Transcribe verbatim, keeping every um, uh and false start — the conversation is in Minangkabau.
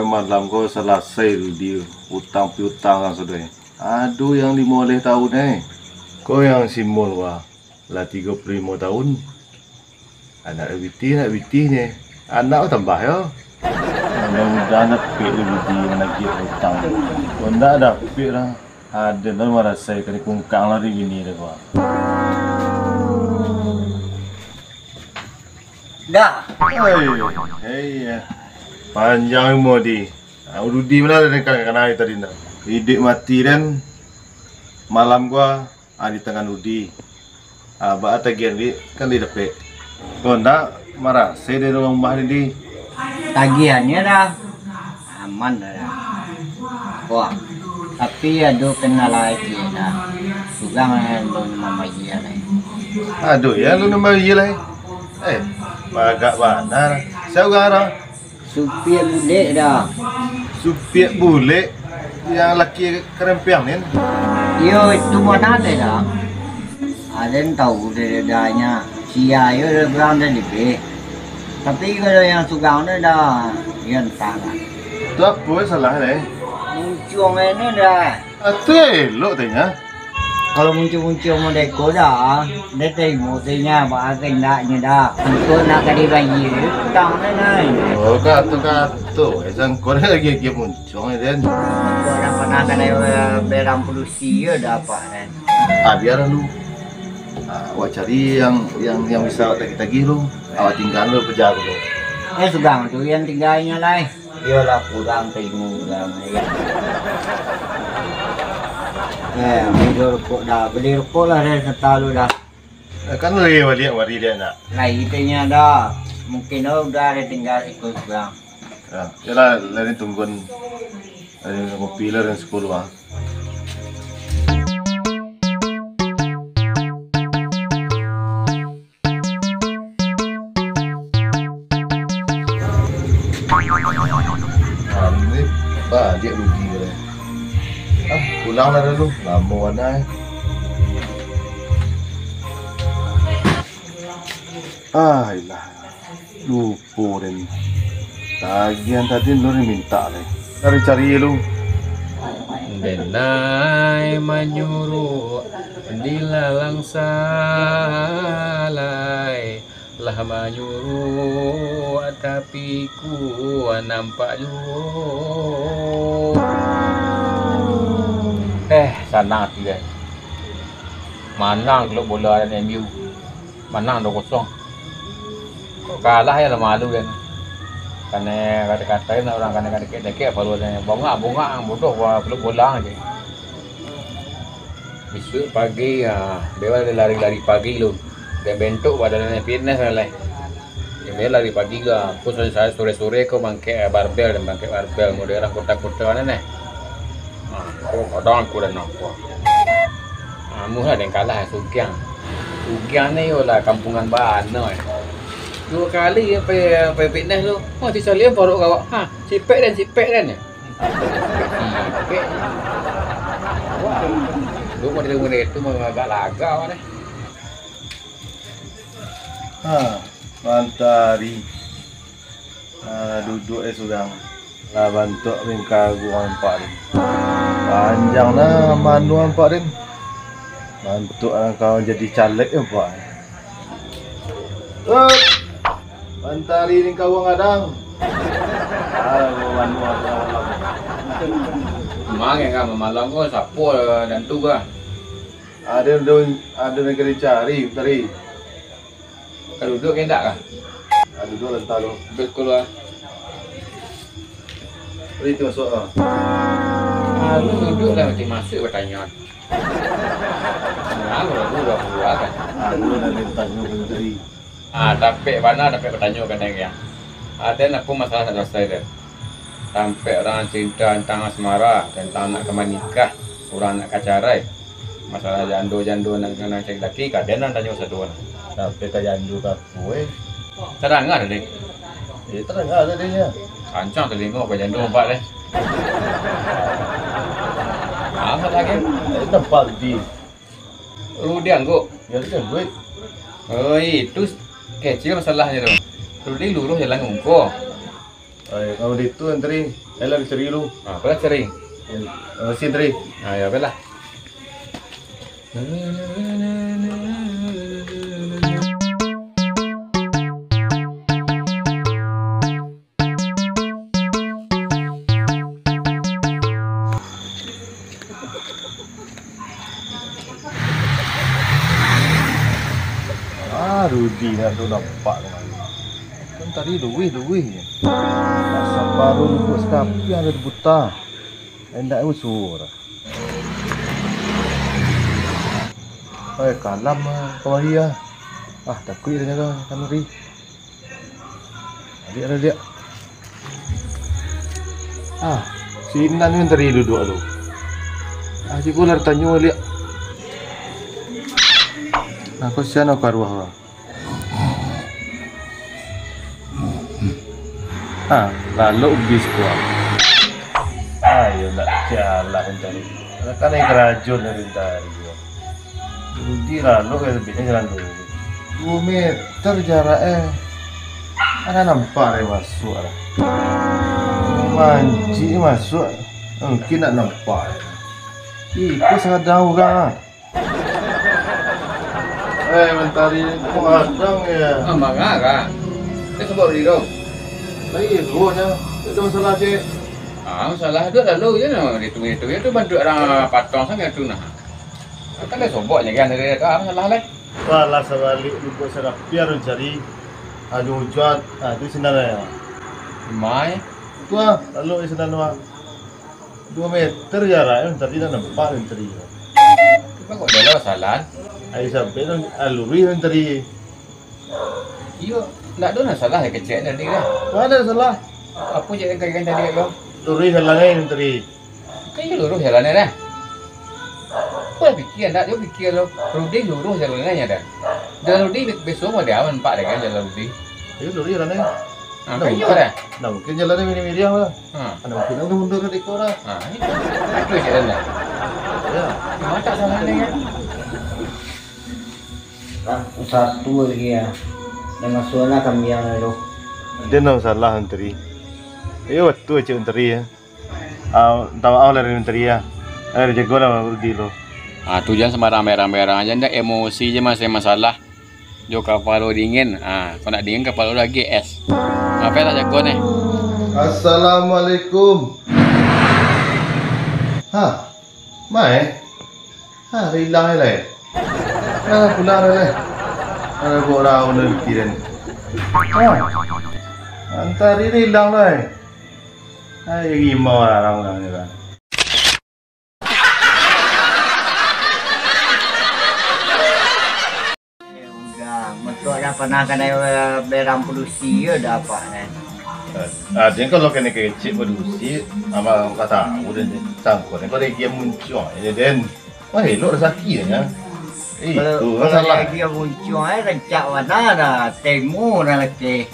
Malam ko salasai Rudi utang piutang urang sadonyo. Aduh, yang limo baleh taun, eh. Ko yang Simol, wah, lah tigo puluah limo taun. Anak pitih, anak pitih ni. Anak tambah yo. Mudah-mudahan dapek Rudi managih utang. Ko ndak dapek lah. Aden lah marasai ka dikungkang lah di bini dia, ko. Dah. Hei, hei, ya. Panjang umua di. Ah, Rudi mana den kana-kana tadi nah. Iduik mati den. Malam gua, ah, di tangan Rudi. Ah, baa tagihan duit kan didapek. Ko ndak marasai dari urang rumah ni, di. Tagihan nyo dah. Aman dah. Wah. Tapi ado kendala ciek dah. Sugang alun mambayia lai. Aduh, ya alun mambayia lai. Eh, bagak bana. Sia urang aro? Supiak bulek dah. Supiak bulek yang laki karempiang nin? Iyo, itu mah nate dah. Aden tahu deh dah nyo. Sia yo dah urang dah lebih. Tapi kalau yang sugang tu dah, yo antahlah. Tu apo salah deh? Muncuang ini dah. Ah, tu elok tanya. Kalau muncuang-muncuang model ko dah, dia tarimo tanya, baa kendaknyo dah. Untuk nak ka dibayia utang tu, Nai. Oh, kato-kato. Eh, sangko lagi, lagi muncuang, eh, Den. Kau dah pernah kena, eh, berang polusi yo dah apa, Den? Ah, biarlah lu. Ah, awak cari yang, yang, yang bisa awak tagih-tagih lu. Awak tinggal lu, pejago lu. Eh, sugang tu yang tinggalnyo lai. Iyolah, kurang tarimo urang, yo. Eh, bali rokok dah. Bali rokok lah dari santa lu dah. Eh, kan lai baliak wari dia nak. Lai tanya dah. Mungkin dah udah ada tinggal sikua surang. Ya, iyolah, lai tungguan. Lai ngopi lah dari sepuluh ah. Ah, ni baliak Rudi ko. Ah, pulang lah dulu. Lamo bana, eh. Ah, ilah. Lupo den. Tagihan tadi alun mintak lai. Cari-cari lu. Denai manyuruak dilalang salai, lah manyuruak tapi ku nampak juo. Eh, sanang ati den. Manang klub bola den M U. Manang duo kosong. Kok kalah yo lah malu den. Kanai kata-kata urang, kanai dekek-dekek palu den. Bongak-bongak bodoh, klub bola je. Bisuak pagi, ah, bia lari-lari pagi lu. Den bentuk badan fitness lai. Bia lari pagi lah. Ko sore-sore ko mangkek barbel, den mangkek barbel model urang kota-kota ni neh. Ah, ko kadang ko den nampak. Ah, amuah lah den kalah sugiang. Sugiang ni yo lah kampungan bana, eh. Duo kali pai, pai fitness tu. Oh, si Salim parok kawak. Ha, sipek den, sipek den. Wah, lu model-model itu mah agak lagak mah deh. Ha, Mantari. Ha, duduak eh surang. Lah bantuak ringka guang ampak den. Panjang nah manu ampak den. Bantuak urang kawan jadi caleg ampak. Eh, Mantari ringka guang gadang. Ah, manu ampak malam. Mang yang kan malam ko sapo dan tu bah. Ado, ado, ado nan ka dicari tadi. Ka duduak ka indak kah? Ah, duduak lah antah lu. Duduak sikua. Tadi tu masuak ah. Ah, lu duduak lah, nanti masuak batanyo. Nah, baru dua puluh kan. Ah, lu dah minta nyo tadi. Ah, dapek bana, dapek batanyo ka den. Aden apo masalah nak salasai den? Tampek urang cinta tantang asmara, tantang nak ka manikah, urang nak ka carai. Masalah jando-jando nan, nan cari laki, ka den nan tanyo sado nah. Sampai ka jando ka apo, eh? Tadanga tadi. Eh, tadanga tadi nyo. Kancang talingo ka jando ampak deh. Apo lagi? Eh, nampak di. Rudi Angguk. Ya, Rudi Angguk. Oh, itu kecil masalahnyo tu. Rudi luruih jalan ka muko. Eh, kalau di itu, Tari, eh, lah cari dulu. Ah, apalah cari? Eh, eh, sin, Tari. Ah, ya, apalah. Ah, Rudi nak tu nampak tu. Kan tadi luwih-luwih je. Asa baru lubuk sekapi yang ada di buta. Endak usur. Eh, kalam ah, kawari ah. Ah, takuik dah jaga kan Rudi. Liak lah, liak. Ah, sinan ni Tari duduak tu. Ah, cubo lah tanyo liak. Nah, kasian aku aruah, Bang. Ah, lalok bis tu, ah. Ayo, nak jalan Tari. Kan naik karajo dari Tari. Rudi lalok ka labiahnyo jalan dulu. Duo meter jarak, eh. Anak nampak dek masuak lah. Mancik masuak. Mungkin nak nampak. Iko sadang urang ah. Eh, Mantari, kok adang ya? Ah, manga kan? Dia sebab Rudi tu. Lagi ibu nya. Itu masalah cek. Ah, masalah tu lalu je nah. Itu, itu, itu bantuak urang patong sangat tu nah. Kan dia sobok je kan, dia tu, ah, masalah lah. Salah sabalik lubuk sarapiah tu cari. Ado ujuan, ah, tu sinan lah. Mai. Tu ah, lalu di sinan tu ah. Duo meter jarak, eh, tapi dah nampak Tari. Tapi kok dah lah salah? Ai sampai tu, ah, luruih Tari. Iyo, ndak ado nah salah ya kecek tadi lah. Ndak ado salah. Apo cek kan tadi kau? Luruih jalan Tari. Kan iyo luruih jalan dah. Kau lah pikir, ndak, yo pikir lo. Rudi luruih jalan dah. Jalan Rudi be-, besok mau dia nampak deh kan jalan Rudi. Iyo luruih jalan. Ah, kan iyo dah. Nah, mungkin jalan ni miriah lah. Ha. Ada mungkin aku mundur dari kau dah. Ha, itu. Itu je dah. Ya. Mata salah ni kan. Satu lagi ya. Dah masuk lah kambing tu. Dia nak salah Tari. Iyo, betul cek Tari ya. Ah, minta maaf lah dari Tari ya. Eh, jago lah Rudi lo. Ah, tu jangan sembarang berang-berang aja, ndak emosi je masih masalah. Jo kapalo dingin. Ah, kok nak dingin kapalo lagi es. Apo tak jago ni? Assalamualaikum. Ha, mai. Ha, hilang lai. Ha, pulang lai. Ada buat raun dan pikiran. Ha, Tari hilang lai. Hai, rimau orang-orang ni kan. Eh, udah, motor dah pernah kena, eh, berang polusi je dah apa, kan? Ah, dia kalau kena kecek polusi, amal kata aku dan sangkut. Kau lagi yang muncul ini, Den. Wah, elok rezeki ya. Eh, kalau, itu kalau salah. Lagi yang muncul, eh, rancak mana dah, temu dah lagi.